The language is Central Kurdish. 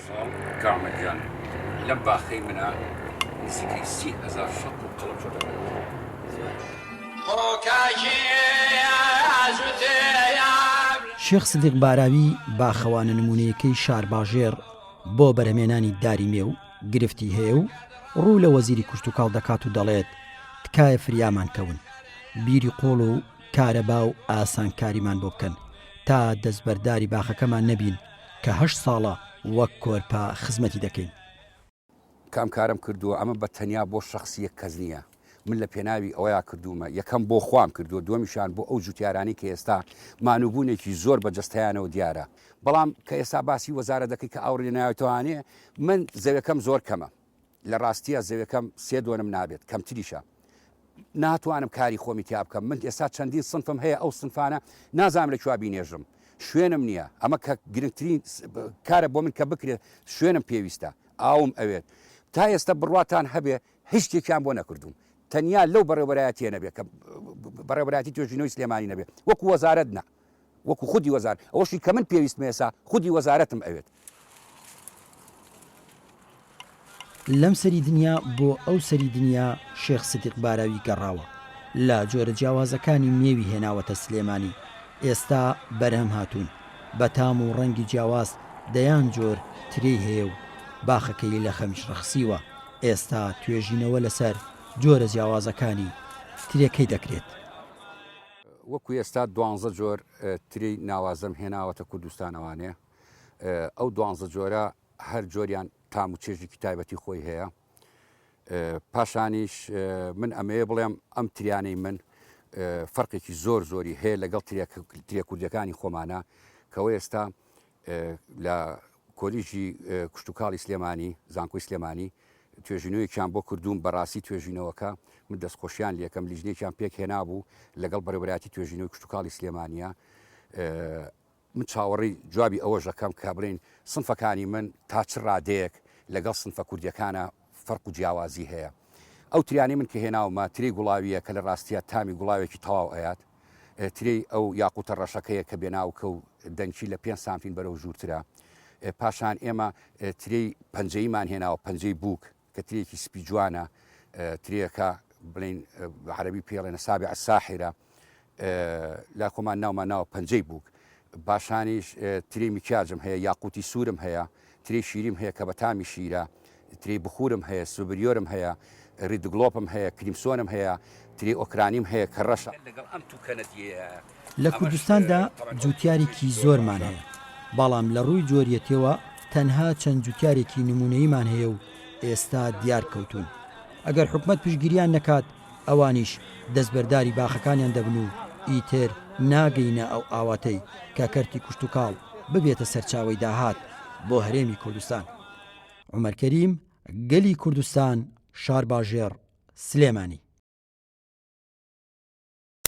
ئەمساڵ کامە گیان لەم باخەی منە نزیکەی 30هزار شەق و قەڵەم چۆتە دەرەوە. شێخ سدیق باراوی باخەوانە نموونەیەکەی شارباژێڕ بۆ بەرهەمێنانی داری مێو گرفتی هەیە و ڕوو لە وەزیری کوشتوکاڵ دەکات و دەڵێت تکایە فریامان کەون بیری قوڵ و کارەبا و ئاسانکاریمان بۆ بکەن تا دەستبەرداری باخەکەمان نەبین کە هەشت ساڵە وەک کۆرپە خزمەتی دەکەین. کە ئەم کارەم کردووە ئەمە بە تەنیا بۆ شەخسی یەک کەس نییە، من لە پێناوی ئەوەیا کردوومە، یەکەم بۆ خوام کردووە، دووەمیشیان بۆ ئەو جووتیارانەی کە ئێستا مانووبوونێکی زۆر بە جەستەیانەوە دیارە. بەڵام کە ئێستا باسی وەزارەت دەکەی کە ئاوڕی لە ناوێتەوانێ، من زەوێکەم زۆر کەمە، لە ڕاستیا زەوێکەم سێ دۆنم نابێت، کەمتریشە. ناتوانم کاری خۆمی تیا بکەم من ئێستا چەندین سنفم هەیە ئەو سنفانە نازانم لە کوێ بینێژم شوێنم نییە ئەمە کە گرنگترین کارە بۆ من کە بکرێت شوێنم پێویستە ئاوم ئەوێت تا ئێستا بڕواتان هەبێ هیچ شتێکیان بۆ نەکردوم تەنیا لەو بەڕێوەبەرایەتیە نەبێت کە بەڕێوەبەرایەتی توێژینەوەی سلێمانی نەبێت وەکو وەزارەت نا وەکو خودی وەزار ئەوەشی کە من پێویستمە ئێستا خودی وەزارەتم ئەوێت. لەم سەری دنیا بۆ ئەو سەری دنیا شێخ سدیق باراوی گەڕاوە لە جۆرە جیاوازەکانی مێوی هێناوەتە سلێمانی ئێستا بەرهەم هاتوون بە تام و ڕەنگی جیاواز دەیان جۆر ترێی هەیە و باخەکەی لە خەمیش ڕەخسیوە ئێستا توێژینەوە لەسەر جۆرە جیاوازەکانی ترێکەی دەکرێت. وەکو ئێستا دوانزە جۆر ترێی ناوازەم هێناوەتە کوردستان ئەوانێ ئەو دوانزە جۆرە هەر جۆریان تام و چێژێکی تایبەتی خۆی هەیە پاشانیش من ئەمەیە بڵێم ئەم تریانەی من فەرقێکی زۆر زۆری هەیە لەگەڵ ترێ کوردەکانی خۆمانە کەەوە ئێستا لە کۆلیژی کشتوکاڵی سلێمانی، زانکۆی سلێمانی، توێژینەوەیەکیان بۆ کردووم، بەڕاستی توێژینەوەکە من دەستخۆشیان لێکەم، لیژنەیەکیان پێک هێنابوو لەگەڵ بەڕێوەبەرایەتی توێژینەوەی کشتوکاڵی سلێمانییە، من چاوەڕێی جوابی ئەوەش ئەکەم کە بڵێن سنفەکانی من تا چ ڕادەیەک لەگەڵ سنفە کوردیەکانە فەرق و جیاوازی هەیە. ئەو تریانەی من کە هێناومە ترێی گوڵاوییە کە لە ڕاستییا تامی گوڵاوێکی تەواو ئەیات، ترێی ئەو یاقوتە ڕەشەکەیە کە بێناوکە و دەنکی لە پێنج سانتیم بەرەو ژوورترە. پاشان ئێمە ترێی پەنجەییمان هێناوە، پەنجەی بووک، کە ترێیەکی سپی جوانە، ترێیەکە بڵێین بە عەرەبی پێی ئەڵێن سابع الساحرە، لای خۆمان ناومان ناوە پەنجەی بووک. باشانیش ترێی میکیاجم هەیە، یاقوتی سوورم هەیە، ترێی شیریم هەیە کە بە تامی شیرە، ترێی بخورم هەیە، سوبریۆرم هەیە، ریدگڵۆپم هەیە، کریمسۆنم هەیە، ترێی ئۆکرانیم هەیە کە ڕەشە. لە کوردستاندا جوتیارێکی زۆرمان هەیە، بەڵام لە ڕووی جۆریەتیەوە تەنها چەند جوتیارێکی نمونەییمان هەیە و ئێستا دیار کەوتوون. ئەگەر حکومەت پشتگیریان نەکات ئەوانیش دەستبەرداری باخەکانیان دەبن و ئیتر ناگەینە ئەو ئاواتەی کە کەرتی کوشتوکاڵ ببێتە سەرچاوەی داهات بۆ هەرێمی کوردستان. عومەر کەریم، گەلی کوردستان، شارباژێڕ، سلێمانی.